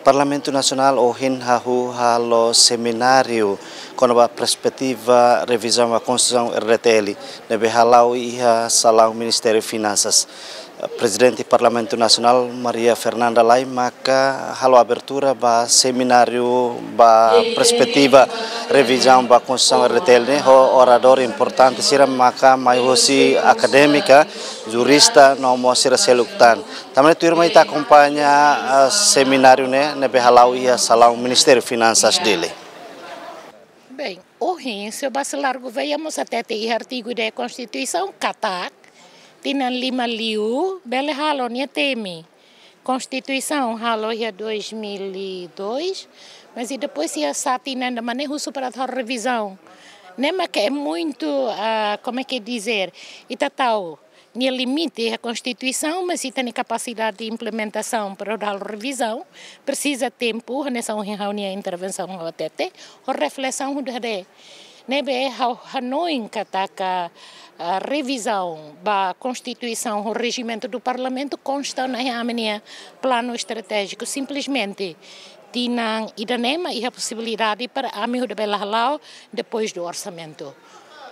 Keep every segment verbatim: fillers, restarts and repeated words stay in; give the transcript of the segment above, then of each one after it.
Parlamentu Nasionál ohin hahú halo semináriu kona-ba perspetiva revizaun ba Konstituisaun R D T L ne'ebé hala'o iha salaun Ministériu Finansas. Prezidente Parlamentu Nasionál Maria Fernanda Lay maka halo abertura ba semináriu ba perspetiva revizaun ba Konstituisaun R D T L ne'e ho oradór importante sira maka mai hosi akadémika, jurista no mós sira seluk tan. Tanba ne'e tuirmai ita akompaña, eh, semináriu ne'e ne'ebé hala'o iha salaun Ministériu Finansas Dili. Bem, ohin, señór Bacelar Gouvêa mós hatete iha artigu ida Konstituisaun katak tinan lima liu bele halo nia temi. Konstituisaun halo iha dois mil e dois, mas e depois iha sá tinan ida mak ne'e husu para atu halo revizaun. Ne'e mak é muito, ah, como é que dizer, ita tau nia limite iha Konstituisaun, mas ita-nia kapasidade de implementasaun para halo revizaun presiza tempu, hanesan ohin ha'u-nia intervensaun ha'u hatete, ho reflesaun hodi haree. Ne'ebé ha'u hanoin katak, ah, revizaun ba Konstituisaun ho rejimentu do Parlamentu konsta ona iha ami-nia planu estratéjiku, simplesmente tinan ida-ne'e mak iha posibilidade para ami hodi bele hala'o depois do orsamentu.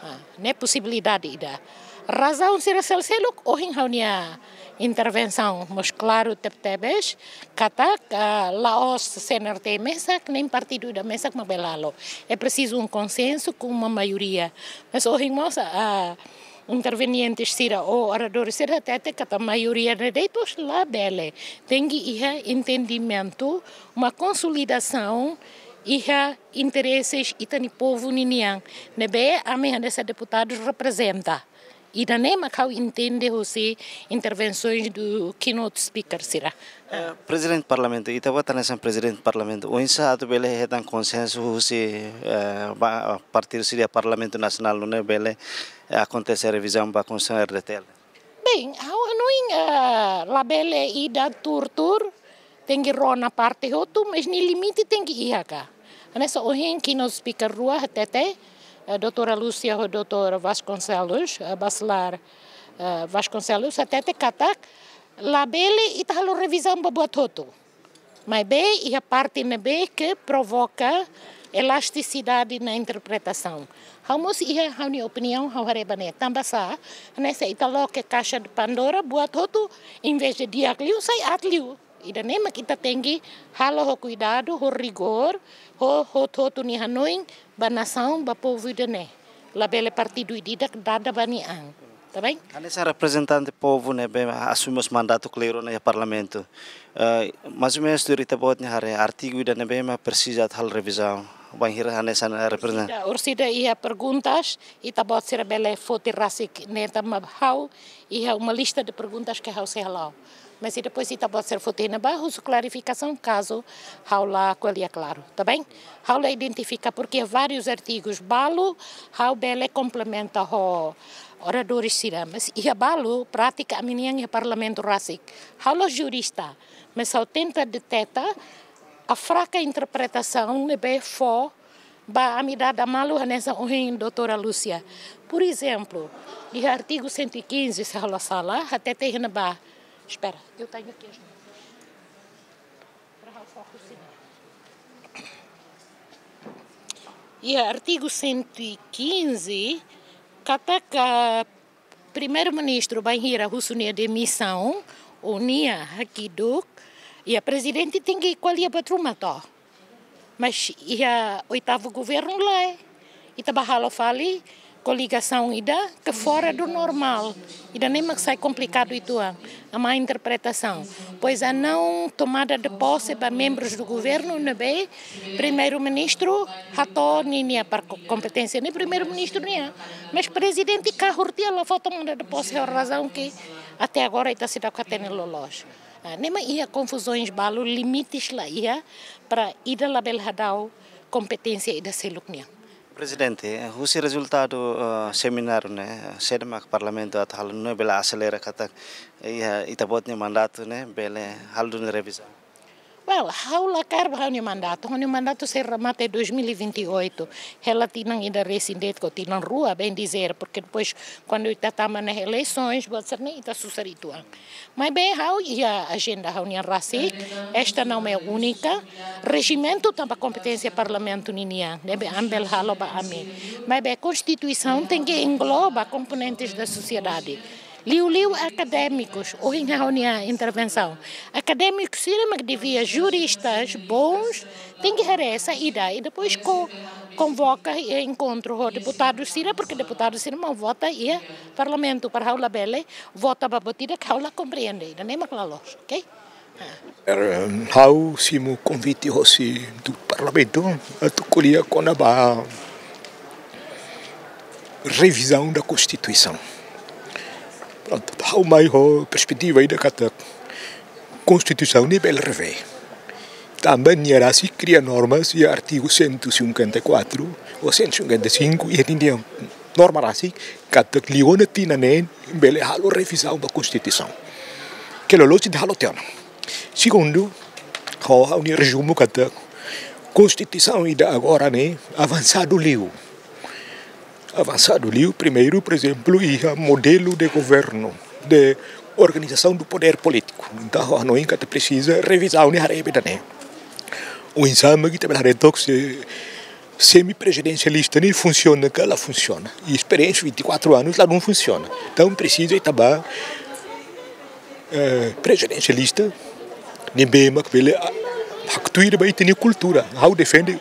Ah, ne'e posibilidade ida. Razaun sira seluk-seluk, ohin ha'u-nia intervensaun mós klaru tebetebes, katak, ah, la'ós C N R T mesak, nem partidu ida mesak mak bele halo. É preciso um consenso com uma maioria. Mas ohin mós, ah, intervenientes sira ou oradores sira hatete katak maioria ne'e de'it labele. Tenke iha entendimentu, uma konsolidasaun iha interesses ita-nia povu ninian, ne'ebé ami hanesan deputadus reprezenta. Ida-ne'e mak ha'u entende hosi intervensaun do keynote speaker sira. Eh, Prezidente Parlamentu, ita-boot hanesan Prezidente Parlamentu, oinsá atu bele hetan konsensu hosi, eh, ba, partidu sira iha Parlamentu Nasionál nune'e bele, eh, akontese revizaun ba Konstituisaun R D T L? Bem, ha'u hanoin, eh, labele ida tuur-tuur, tenke rona parte hotu, mas nia limite tenke iha ka. Hanesan ohin keynote speaker rua hatete, eh, doutora Lúcia ho doutora Vasconcelos, eh, Bacelar, eh, Vasconcelos, hatete katak labele ita halo revizaun ba buat hotu. Maibé iha parte ne'ebé ke provoka elastisidade na interpretasaun. Ha'u mós iha ha'u-nia opiniaun, ha'u haree ba ne'e. Tanba sá, hanesan ita loke kaixa de Pandora, buat hotu, em vez de di'ak liu, sai aat liu. Ida-ne'e mak ita tenke halo ho kuidadu, ho rigór, ho hotu-hotu nia hanoin ba nasaun, ba povu ida-ne'e. Labele partidu ida-idak dada ba nia an. Tá bem? Hanesan reprezentante povu ne'ebé asume mós mandatu kleur ona iha Parlamentu. Eh, mais ou menos tuir ita-boot nia haree, artigu ida ne'ebé mak presiza atu halo revizaun. Bainhira hanesan reprezentante. Orsida, orsida iha perguntas, ita-boot sira bele foti rasik ne'e tanba ha'u iha uma lista de perguntas ke ha'u sei hala'o. Mas e depois ita-boot sira foti ne'ebá, husu klarifikasaun kazu ha'u la ko'alia klaru, tá bem? Ha'u la identifika porke vários artigus balu, ha'u bele komplementa ho oradores sira. Mas iha balu, prátika ami-nian iha Parlamentu rasik. Ha'u la'ós jurista, mas ha'u tenta deteta a fraka interpretasaun ne'ebé fó ba ami dada malu hanesan ohin doutora Lúcia. Por exemplo, iha artigu cento e quinze, se ha'u la sala, hatete iha ne'ebá. Espera, eu tenho aqui as notas. Para ha'u foku sini. Iha artigu cento e quinze, katak Primeiru-Ministru bainhira husu nia demisaun, ou nia hakiduk, iha Prezidente tenke ko'alia buat ruma to. Mas iha oitavu governu lae, ita bá halo fali koligasaun ida ke fora do normal. Ida-ne'e mak sai komplikadu uitoan, a má interpretasaun. Pois a não tomada de posse ba membrus do governu ne'ebé Primeiru-Ministru hato'o ninia par ko-, kompeténsia ne'e Primeiru-Ministru nian. Mas Prezidente kahur tiha la fó tomada de posse ho razaun ke até agora ita seidauk hatene loloos. Ah, ne'e mak iha konfuzaun balu, limites la iha para ida labele hadau kompeténsia ida seluk nian. Prezidente, husi rezultadu, eh, semináriu ne'e, saida mak Parlamentu atu halo nune'e bele aselera katak, eh, ita-boot nia mandatu ne'e bele halo duni revizaun? Well, ha'u la kaer ba ha'u-nia mandatu. Ha'u-nia mandatu sei remata dois mil e vinte e oito. Hela tinan ida resin de'it ka tinan rua, bem dizer, porque depois, kuandu ita tama ona eleisoens, buat sira-ne'e ita susar uitoan. Maibé ha'u iha ajenda ha'u-nian rasik, esta não é única. Rejimentu tanba kompeténsia Parlamentu ninian, ne'ebé ami bele halo ba ami. Maibé Konstituisaun tenke engloba komponentes da sosiedade. Liuliu akadémikus, ohin ha'u-nia intervensaun. Akadémikus sira mak devia, juristas bons, tenke haree saida, i depois ko-, konvoka iha enkontru ho deputadu sira, porque deputadu sira mak vota iha Parlamentu, para ha'u labele vota ba buat ida ke ha'u la komprende, ida-ne'e mak la loos, ok? Er, ha'u simu konvite hosi Parlamentu atu ko'alia kona-ba revizaun da Konstituisaun. Prontu, ha'u mai ho perspetiva ida katak Konstituisaun ne'e bele revee. Tanba nia rasik kria normas iha artigu cento e cinquenta e quatro ou cento e cinquenta e cinco, iha nia norma rasik katak liu ona tinan neen bele halo revizaun ba Konstituisaun. Ke loloos ita halo tiha ona. Segundu, ho ha'u-nia rezumu katak Konstituisaun ida agora ne'e avansadu liu. Avansadu liu, primeiru, por ezemplu, iha modelu de governu, de organizasaun do podér polítiku. Entaun, ha'u hanoin katak presiza revizaun ne'e haree ba ida-ne'e. Oinsá mak ita bele haree took se semiprezidensialista ne'e funsiona ka la funsiona. I esperiénsia vinte e quatro anos la dún funsiona. Entaun, presiza ita ba, eh, prezidensialista ne'ebé mak bele, ah, haktuir ba ita-nia kultura. Ha'u defende,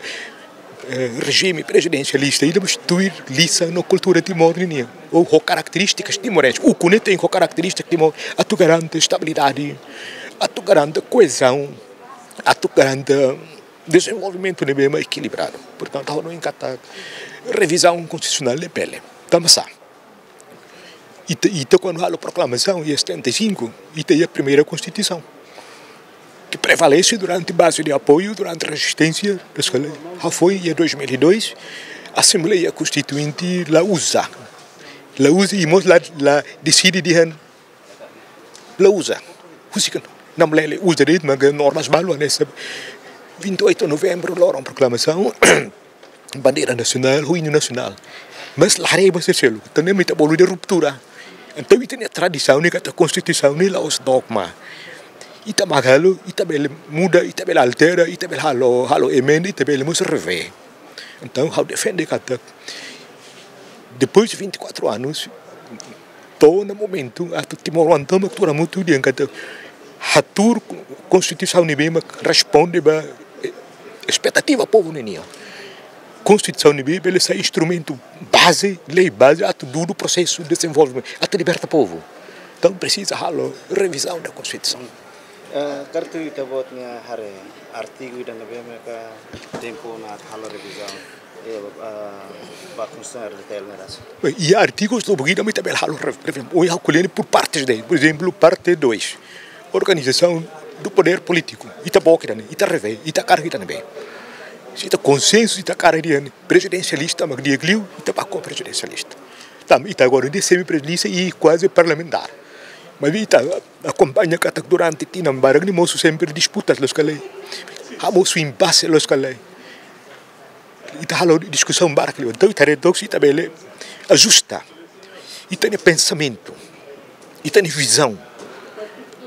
eh, rejime prezidensialista ida mós tuir lisan no kultura Timor ninian. Ou ho karakterístikas timorenses. Ukun ne'e tenke ho karakterístika Timor. Atu garante estabilidade, atu garante koezaun, atu garante dezenvolvimentu ne'ebé mak ekilibradu. Portantu, ha'u hanoin katak revizaun konstitusionál ne'e bele. Tanba sá? Ita, ita kuandu halo proklamasaun iha setenta e cinco, ita iha primeira Konstituisaun ke prevalese durante baze de apoiu, durante rezisténsia, loos ka lae. Ha'u foin iha dois mil e dois, Asembleia Konstituinte la uza. La uza i mós la, la deside dehan la uza. Husik ona, namlele uza de'it, mak normas balu hanesan vinte e oito de novembro, loron proklamasaun, bandeira nasionál, ho inu nasionál. Mas la haree ba sira seluk. Entaun ne'e mak ita bolu dehan ruptura. Entaun ita-nia tradisaun ne'e katak Konstituisaun ne'e la'ós dogma. Ita mak halo, ita bele muda, ita bele altera, ita bele halo, halo emenda, ita bele mós revee. Entaun, ha'u defende katak depois de vinte e quatro anos, to'o ona momentu atu timoroan tomak tuur hamutuk dehan katak hatuur Konstituisaun ne'ebé mak responde ba, eh, espetativa povu ninian. Konstituisaun ne'ebé bele sai instrumentu baze, lei baze atu dudu prosesu dezenvolvimentu, atu liberta povu. Entaun, presiza halo revizaun da Konstituisaun. Eh, karik ita-boot nia haree artigu ida ne'ebé maka tempu ona atu halo revizaun, eh, eh, ba Konstituisaun R D T L ne'e rasik. Bem, iha artigus tomak ida mak ita bele halo re-, revizaun. Ohin ha'u ko'alia ne'e por partes de'it. Por ezemplu, parte dois. Organizasaun do podér polítiku. Ita book ida-ne'e, ita revee, ita hakarak ida-ne'e. Se ita konsensu, ita hakarak dehan prezidensialista mak di'ak liu, ita bá ho prezidensialista. Tanba ita agora dehan semiprezidensialista i kuaze parlamentár. Mas ita akompaña katak durante tinan barak ne'e mosu sempre disputas, loos ka lae. Ha'u mosu impase, loos ka lae. Ita halo diskusaun barak liu. Entaun, ita haree took se ita bele ajusta ita-nia pensamentu, ita-nia vizaun.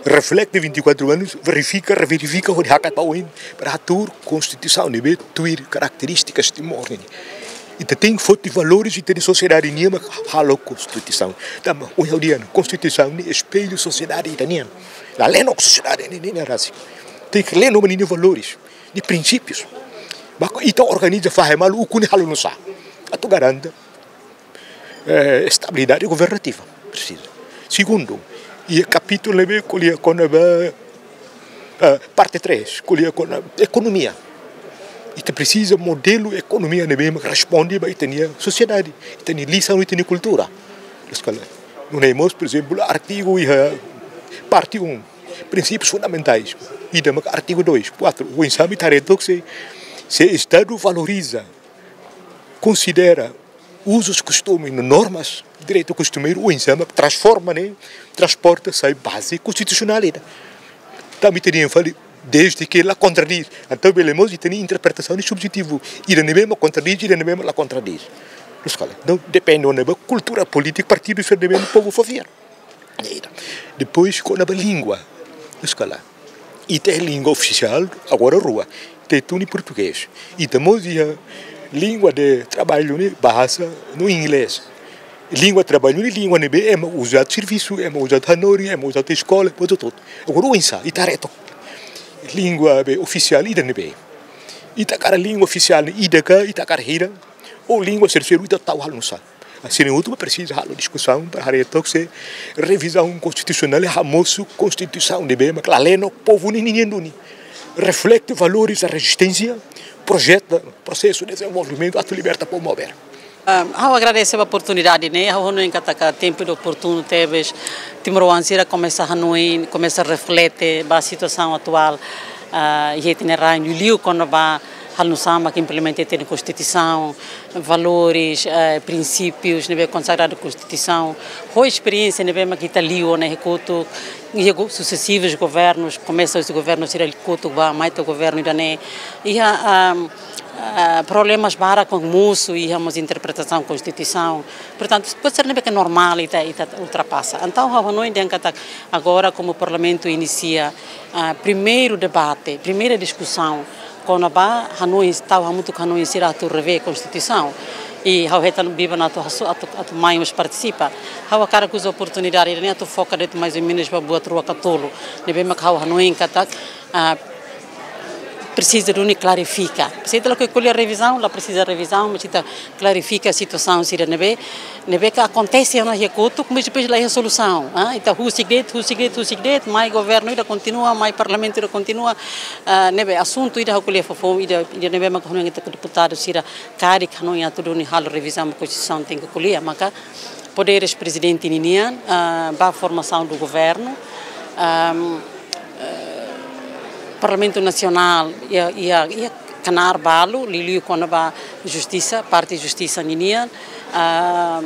Reflete vinte e quatro anos, verifika, reverifika, hodi hakat ba oin, para hatuur Konstituisaun ne'ebé tuir karakterístikas Timor nian. Ita tenke foti valores ita-nia sosiedade nian mak halo Konstituisaun. Tanba ohin ha'u dehan, Konstituisaun ne'e espellu sosiedade ida nian. La leno sosiedade ne'e, ne'e, ne'e rasik. Tenke leno ba ninia valores, nia prinsípius. Mak ita organiza fahe malu ukun ne'e halo nusá. Atu garante, eh, estabilidade governativa. Presiza. Segundu, iha kapítulu ne'ebé ko'alia kona-ba, eh, parte três, ko'alia kona-ba ekonomia. Ita presiza modelu ekonomia ne'ebé mak responde ba ita-nia sosiedade, ita-nia lisan, ita-nia kultura. Loos ka lae. Nune'e mós, por ezemplu, artigu iha parte um, prinsípius fundamentais. Ida mak artigu dois, quatro. Oinsá mak ita haree took se, se Estadu valoriza, konsidera uzus, kostumes, no normas, direitu kostumeiru, oinsá mak transforma ne'e, transporta sai baze konstitusionál ida. Tanba ita dehan fali Desde que la kontradís. Entaun, bele mós ita-nia interpretasaun ne'e subjetivu. Ida ne'ebé mak kontradís, ida ne'ebé mak la kontradís. Loos ka lae? Entaun, depende ona ba kultura polítika partidu sira ne'ebé mak povu fó fiar. Ida. Depois, kona-ba língua. Loos ka lae? Ita iha língua ofisiál, agora rua. Tetun i portugés. Ita mós iha língua de traballu ne'e, bahasa no inglés. Língua traballu ne'e língua ne'ebé ema uza atu servisu, ema uza atu hanorin, ema uza atu eskola, ema uza atu. Agora oinsá, ita haree took. Língua be ofisiál ida ne'ebé. Ita hakarak língua ofisiál ne'e ida ka, ita hakarak hira. Ou língua terseiru ita tau halo nusá. Sira-ne'e hotu mak presiza halo diskusaun para haree took se revizaun konstitusionál hamosu konstituisaun ne'ebé mak la leno povu ninia duni. Reflete valores da rezisténsia, projeta prosesu dezenvolvimentu atu liberta povu maubere. Ah, ha'u agradese ba oportunidade ne'e, ha'u hanoin katak tempu ida oportunu tebes, timoroan sira komesa hanoin, komesa reflete ba situasaun atuál, ah, iha ita-nia rain, liuliu kona-ba halo nusá mak implementa ita-nia konstituisaun, valores, eh, prinsípius ne'ebé konsagradu Konstituisaun. Ho esperiénsia ne'ebé mak ita liu ona iha kotuk, iha go-, susesivus governus, komesa husi governu sira kotuk ba, mai to'o governu ida-ne'e. Iha, ah, ah, problemas barak kona-ba mosu iha mós interpretasaun Konstituisaun. Portantu, buat sira ne'ebé ke normál ita, ita ultrapasa. Entaun, ha'u hanoin dehan katak agora komu Parlamentu inisia, ah, primeiru debate, primeira diskusaun kona-ba hanoin, tau hamutuk hanoin sira atu revee Konstituisaun. I ha'u hetan biban atu hasu-, atu, atu mai mós partisipa. Ha'u hakarak uza oportunidade ne'e atu foka de'it mais ou menus ba buat rua ka tolu ne'ebé mak ha'u hanoin katak, ah, presiza duni klarifika. Se ita lakohi ko'alia revizaun, la presiza revizaun, mas ita klarifika situasaun sira ne'ebé, ne'ebé ke akontese ona iha kotuk, mas depois la iha solusaun, ah, ita husik de'it, husik de'it, husik de'it, mai governu ida kontinua, mai parlamentu ida kontinua, ah, ne'ebé asuntu ida ha'u ko'alia foufoun, ida, ida ne'ebé mak hanoin ita deputadu sira karik hanoin atu duni halo revizaun Konstituisaun tenke ko'alia, maka poderes prezidente ninian, ah, ba formasaun do governu, ah, eh, Parlamentu Nasionál iha, iha, iha knaar balu, liuliu kona-ba justisa, parte justisa ninian, ah,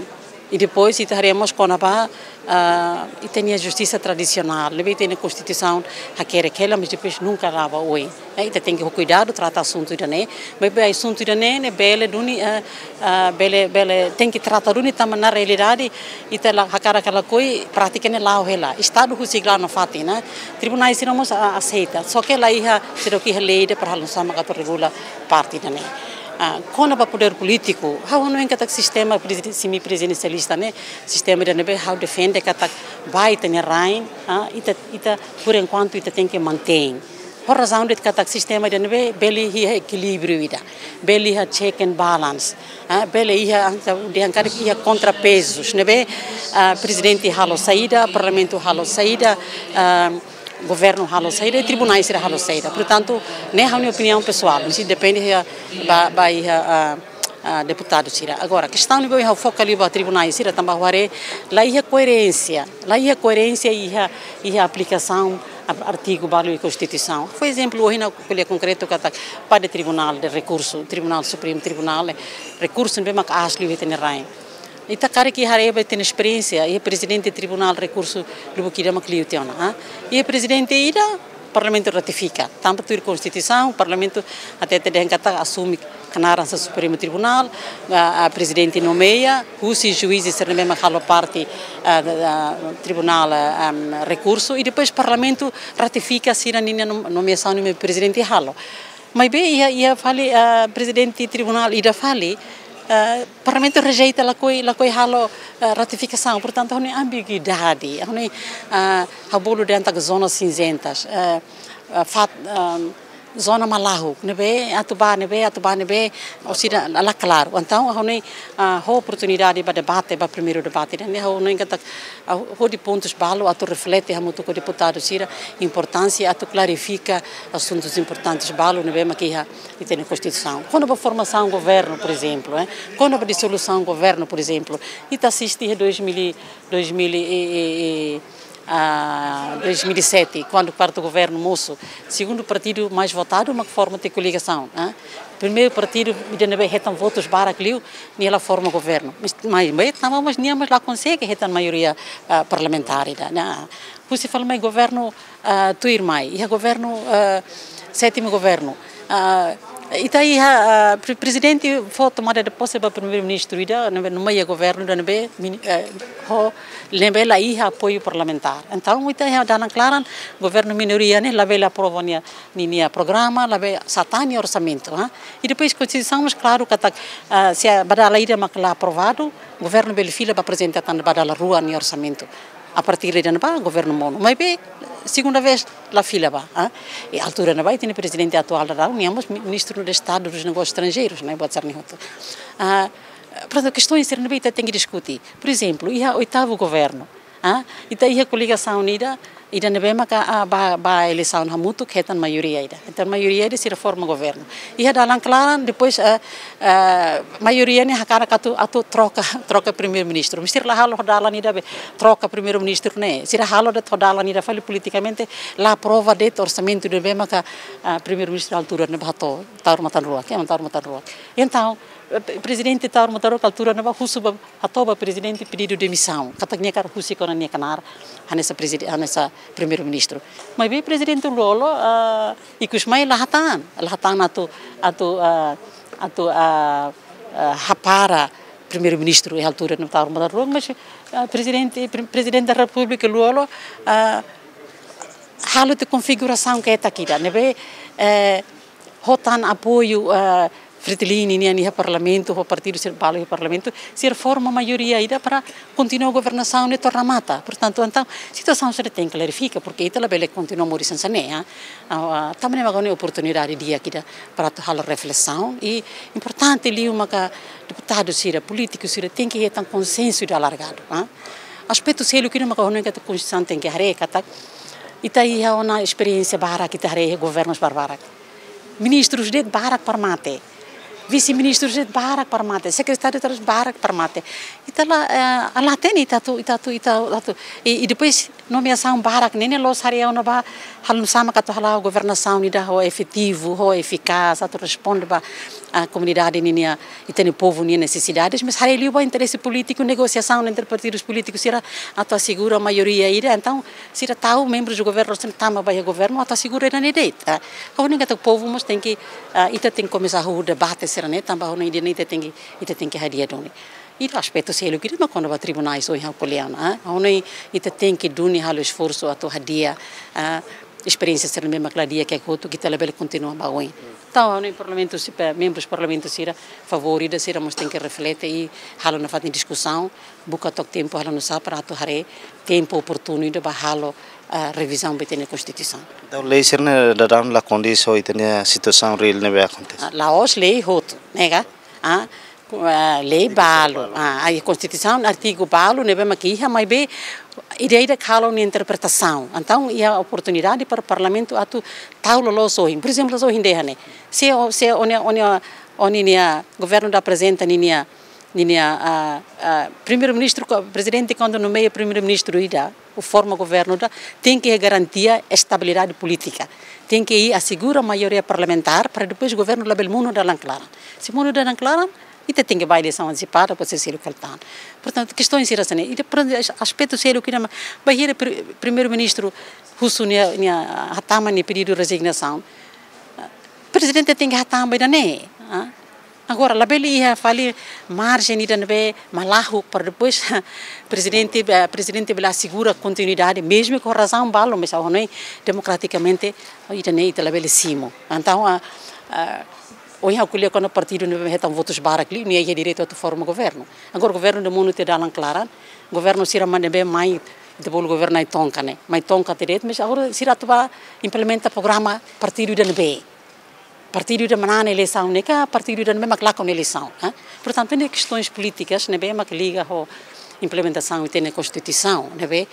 i depois ita haree mós kona-ba, ah, ita-nia justisa tradisionál, ne'ebé ita-nia Konstituisaun hakerek hela, mas depois nunka la'o ba oin. Eh, ita tenke ho kuidadu trata asuntu ida-ne'e, maibé asuntu ida-ne'e, ne'e bele duni, eh, ah, bele, bele tenke trata duni tanba na realidade, ita la hakarak ka lakohi, prátika ne'e la'o hela. Estadu husik la nafatin, ne'e. Tribunais sira mós, ah, aseita. Só ke la iha, seidauk iha lei ida para halo nusá mak atu regula parte ida-ne'e. Ah, kona-ba podér polítiku, ha'u hanoin katak sistema preziden-, semi-prezidensialista ne'e, sistema ida ne'ebé ha'u defende katak ba ita-nia rain, ah, ita, ita, por enquanto, ita tenke mantein. Ho razaun de'it katak sistema ida ne'ebé bele iha ekilíbriu ida, bele iha check and balance, ah, bele iha, dehan karik iha kontrapezus, ne'ebé, ah, prezidente halo saida, parlamentu halo saida, ah, governu halo saida, i tribunais sira halo saida. Portantu, ne'e ha'u-nia opiniaun pesoál, mesti depende iha ba, ba iha, ah, ah, deputadu sira. Agora, kestaun ne'ebé ha'u foka liu ba tribunais sira tanba ha'u haree la iha koerénsia, la iha koerénsia iha, iha aplikasaun ar-, artigu balu iha Konstituisaun. Fó ezemplu, ohin ha'u ko'alia konkretu katak parte Tribunál de Rekursu, Tribunál Supremu, Tribunál, eh, Rekursu ne'ebé mak aas liu iha ita-nia rain. Ita karik haree ba ita-nia esperiénsia, iha prezidente Tribunál Rekursu lubuk ida mak liu tiha ona, ah. Iha prezidente ida, Parlamentu ratifika. Tanba tuir Konstituisaun, Parlamentu hatete dehan katak asume knaar hanesan Supremu Tribunál, ah, ah, prezidente nomeia, husi juízes sira ne'ebé mak halo parte, ah, ah, Tribunál, ah, em, Rekursu, i depois Parlamentu ratifika sira-ninia nom-, nomeasaun ne'ebé prezidente halo. Maibé iha, iha fali, ah, prezidente tribunál ida fali, ah, Parlamentu rejeita, lakohi, lakohi halo, ah, ratifikasaun. Portantu, ha'u-nia ambiguidade, ha'u-nia, ah, ha'u bolu dehan katak zonas cinzentas, ah, ah, fat-, ah, zona malahuk, ne'ebé atu ba, ne'ebé atu ba, ne'ebé, ou seja, la, la klaru. Entaun, ha'u-nia, ah, ho oportunidade ba debate, ba primeiru debate, ne'e ha'u hanoin katak, ah, hodi pontus balu atu reflete hamutuk ho deputadu sira, importánsia atu klarifika asuntus importantes balu ne'ebé mak iha ita-nia Konstituisaun. Kona-ba formasaun governu, por ezemplu, eh, kona-ba disolusaun governu, por ezemplu, ita asiste iha dois mil e, dois mil e, e, e, Ah, dois mil e sete, kuandu kuartu governu mosu, segundu partidu mais votadu mak forma tiha koligasaun, ah. Primeiru partidu ida ne'ebé hetan votus barak liu, nia la forma governu. Mas, mas, mas, tanba mós nia mós la konsege hetan maioria, ah, parlamentár ida. Nah, husi fali mai governu, ah, tuirmai, iha governu, ah, sétimu governu. Ah, ita iha, ah, pre-, prezidente fó tomada de pose ba primeiru-ministru ida, ne'ebé nomeia governu ida ne'ebé mini-, eh, ho ne'ebé la iha apoiu parlamentár. Entaun, ita iha dalan klaran, governu minoria ne'e labele aprova nia, ni-, nia programa, labele sá tan nia orsamentu, ha? I depois konstituisaun mós klaru katak, ah, se ba dala ida mak la aprovadu, governu bele fila ba aprezenta tan ba dala rua nia orsamentu. A partir de ne'ebá, governu monu. Maibé, segunda vez, la fila ba, ah. I altura ne'ebá, ita-nia prezidente atuál daudaun, nia mós mi-, ministru de Estadu dos Negósius Estranjeirus, ne'e, buat sira-ne'e hotu. Ah, prontu, kestoins sira ne'ebé ita tenke diskute. Por ezemplu, iha oitavu governu, ah, ita iha koligasaun ida, ida ne'ebé maka, ah, ba, ba eleisaun hamutuk, hetan maioria ida. Hetan maioria ida sira forma governu. Iha dalan klaran, depois, eh, eh, maioria ne'e hakarak atu, atu troka, troka primeiru-ministru. Mas sira la halo dalan ida be, troka primeiru-ministru ne'e. Sira halo de'it dalan ida fali politikamente, la aprova de'it orsamentu ne'ebé maka, ah, primeiru-ministru altura ne'ebá hato'o, Taur Matan Ruak, ke Taur Matan Ruak. Entaun, eh, pre-, prezidente Taur Matan Ruak altura ne'ebá husu ba, hato'o ba prezidente pedidu demisaun. Katak nia hakarak husik ona nia knaar, hanesan prezide-, hanesan primeiru-ministru. Maibé prezidente Lú-Olo, ah, ikus mai la hatán, la hatán atu, atu, ah, atu, ah, ah, hapara primeiru-ministru iha altura ne'e Taur Matan Ruak, mas, ah, prezidente, pre-, prezidente da Repúblika Lú-Olo, ah, halo tiha konfigurasaun ketak ida, ne'ebé, eh, ho tan apoiu, eh, Fretilin nian iha parlamentu, ho partidu sira balu iha parlamentu, sira forma maioria ida para kontinua governasaun ne'e torna mata. Portantu, entaun, situasaun sira tenke klarifika, porque ita labele kontinua moris hanesan ne'e, ah. Ah, ah, tanba ne'e mak agora ne'e oportunidade di'ak ida para atu halo reflesaun, i importante liu maka deputadu sira, polítiku sira tenke hetan konsensu ida alargadu, ah. Aspetu seluk ida maka ha'u hanoin katak konstituisaun tenke haree katak ita iha ona esperiénsia barak, ita haree governus barbarak. Ministrus de'it barak para mate. Vise-ministrus de'it barak para mate. Sekretáriu Estadu barak para mate. Ita la, eh, la hatene ita atu, ita atu, ita atu. I, i depois nomeasaun barak ne'e, ne'e la'ós haree ona ba halo nu'usá mak atu hala'o governasaun ida ho efetivu, ho efikás, atu responde ba, ah, komunidade ninia, ita-nia povu nia nesesidades, mas haree liu ba interese polítiku, negosiasaun entre partidus polítikus sira atu asegura maioria ida. Entaun, sira tau membrus do governu, sira tama ba iha governu, atu asegura ida-ne'e de'it, ah. Ha'u hanoin katak povu mós tenke, ah, ita tenke komesa hahú debate sira-ne'e, tanba ha'u hanoin ida-ne'e ita tenke, ita tenke hadi'a duni. Ida aspetu seluk ida mak kona-ba tribunais ohin ha'u ko'alia ona, ah. Ha'u hanoin ita tenke duni halo esforsu atu hadi'a, ah, esperiénsia sira-ne'e mak la di'ak hotu, ita labele kontinua ba oin. Entaun, ha'u hanoin parlamentu, se pe-, membrus parlamentu sira, favór ida sira mós tenke reflete i halo nafatin diskusaun, buka took tempu halo nu'usá para atu haree tempu oportunu ida ba halo, ah, revizaun ba ita-nia konstituisaun. Entaun, lei sira-ne'e daudaun la kondiz ho ita-nia situasaun reál ne'ebé akontese. Ah, la'ós lei hotu, ne'e ka? Ah, ku-, ah, lei balu. Ah, iha konstituisaun artigu balu ne'ebé mak iha, maibé ida-idak halo nia interpretasaun. Entaun, iha oportunidade para parlamentu atu tau loloos ohin. Por ezemplu, ohin dehan ne'e. Se o, se o-nia, o-nia, o-nia governu ida aprezenta ninia, ninia, ah, ah, primeiru-ministru, ko-, prezidente kuandu nomeia primeiru-ministru ida, ou forma governu ida, tenke garantia estabilidade polítika. Tenke asegura maioria parlamentár para depois governu labele monu dalan klaran. Se monu dalan klaran, ita tenke ba eleisaun antesipada, pode ser seluk kal tan. Portantu, kestoins sira hanesan ne'e. I depois as-, aspetu seluk ida mak, bainhira pri-, primeiru-ministru husu nia, nia hatama nia pedidu rezignasaun, prezidente tenke hatama ida-ne'e, ah. Agora, labele iha fali marjen ida ne'ebé malahuk para depois prezidente, eh, prezidente bele asegura kontinuidade, mezmu ho razaun balu, mas ha'u hanoin demokratikamente, ida-ne'e ita labele simu. Entaun, ah, ah, ohin ha'u ko'alia kona partidu ne'ebé hetan votus barak liu, nia iha direitu atu forma governu. Agora governu ida monu tiha dalan klaran, governu sira mak ne'ebé mai, ita bolu governu ai-tonka ne'e, mai tonka tiha de'it, mas agora sira atu ba implementa programa partidu ida ne'ebé. Partidu ida manán eleisaun ne'e ka partidu ida ne'ebé mak lakon eleisaun, eh? Portantu, ne'e kestoins polítikas ne'ebé mak liga ho implementasaun ita-nia konstituisaun, ne'ebé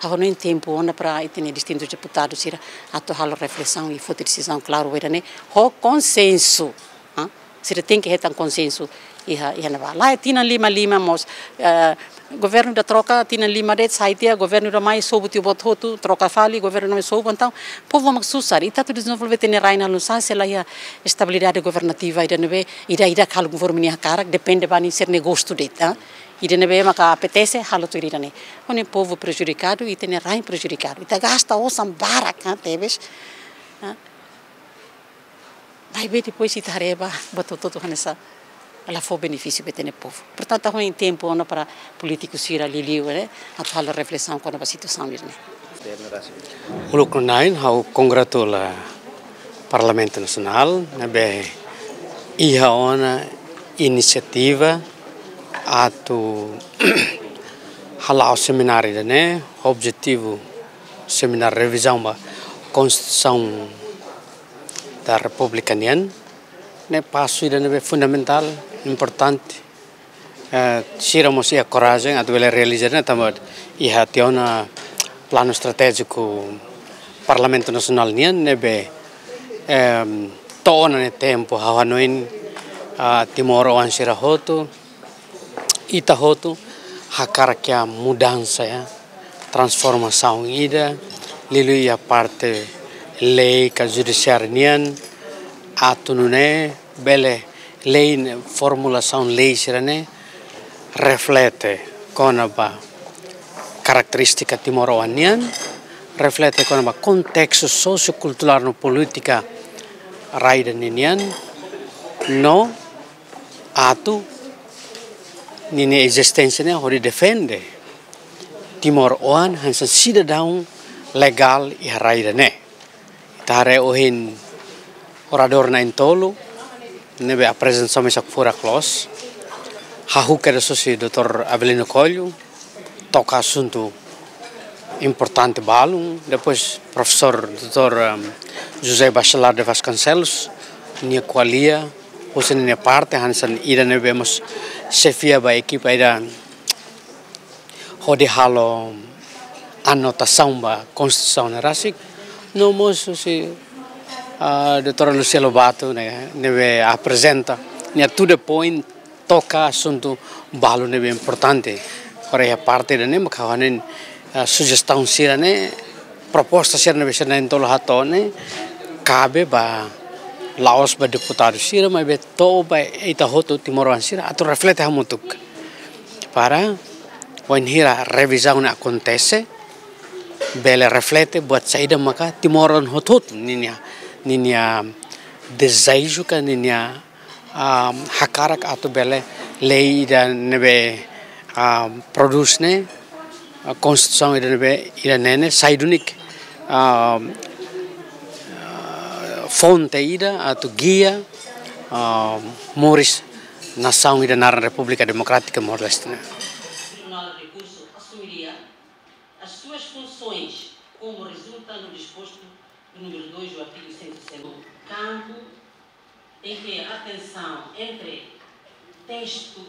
ha'u hanoin tempu ona para ita-nia distintus deputadus sira atu halo reflesaun i foti desizaun klaru ba ida-ne'e ho konsensu, ah? Sira tenke hetan konsensu iha, iha ne'ebá. Lae, tinan lima lima mós, eh, Governu ida troka, tinan lima de'it sai tiha, governu ida mai sobu tiha buat hotu, troka fali, governu ida mai sobu, entaun povu mak susar. Ita atu dezenvolve ita-nia rain halo nusá se la iha estabilidade governativa ida ne'ebé, ida-idak halo konforme nia hakarak, depende ba nia sira-nia gostu de'it, ah. Ida ne'ebé maka apetese halo tuir ida-ne'e. Entaun povu prejudikadu, ita-nia rain prejudikadu. Ita gasta osan barak, ah, tebes. Ah. Maibé depois ita haree ba, buat hotu-hotu hanesan la fó benefísiu ba ita-nia povu. Portantu, ha'u hanoin tempu ona para polítiku sira liuliu, eh, atu halo reflesaun kona-ba situasaun ne'e. Uluk nanain, ha'u kongratula Parlamentu Nasionál ne'ebé iha ona inisiativa atu hala'o semináriu ida-ne'e, objetivu semináriu revizaun ba Konstituisaun da Repúblika nian, ne'e pasu ida ne'ebé fundamentál, importante. Eh, sira mós iha korajen atu bele realiza ne'e tanba iha tiha ona planu estratéjiku Parlamentu Nasionál nian ne'ebé, em, to'o ona ne'e tempu, ha'u hanoin, ah, timoroan sira hotu, ita hotu hakarak iha mudansa, iha transformasaun ida, liuliu iha parte lei ka judisiáriu nian, atu nune'e bele lei ne'e, formulasaun lei sira-ne'e reflete kona-ba karakterístika timoroan nian, reflete kona-ba kontestu sosiokulturál no polítika rai ida-ne'e nian, no atu ninia ezisténsia ne'e hodi defende timoroan hanesan sidadaun legál iha rai ida-ne'e. Ita haree ohin oradór na'in-tolu ne'ebé aprezentasaun mesak furak loos. Hahú kedas husi doutór Avelino Coelho, toka asuntu importante balun, depois profesór doutór, em, José Bachelar de Vasconcelos, nia ko'alia husi ninia parte, hanesan ida ne'ebé mós xefia ba ekipa ida hodi halo anotasaun ba Konstituisaun ne'e rasik, no mós husi, ah, doutór Lucia Lobato ne'e, ne'ebé aprezenta, nia to the point, toka asuntu balu ne'ebé importante. Agora iha parte ida-ne'e maka ha'u hanoin, ah, sujestaun sira-ne'e, proposta sira ne'ebé sira na'in-tolu hato'o ne'e, kabe ba la'ós ba deputadu sira, maibé to'o ba ita hotu timoroan sira atu reflete hamutuk. Para wainhira revizaun ne'e akontese, bele reflete buat saida maka timoroan hotu-hotu ninia, ninia dezeju ka ninia, ah, hakarak atu bele lei ida ne'ebé, ah, prodús ne'e, ah, konstituisaun ida ne'ebé, ida-ne'e ne'e sai duni, ah, ah, fonte ida atu gia, ah, moris nasaun ida naran Repúblika Demokrátika Timor-Leste nian. Tribunal de Recurso assumiria as suas funções, como resulta no disposto do número dois do artigo cento e sessenta, campo em que a tensão entre texto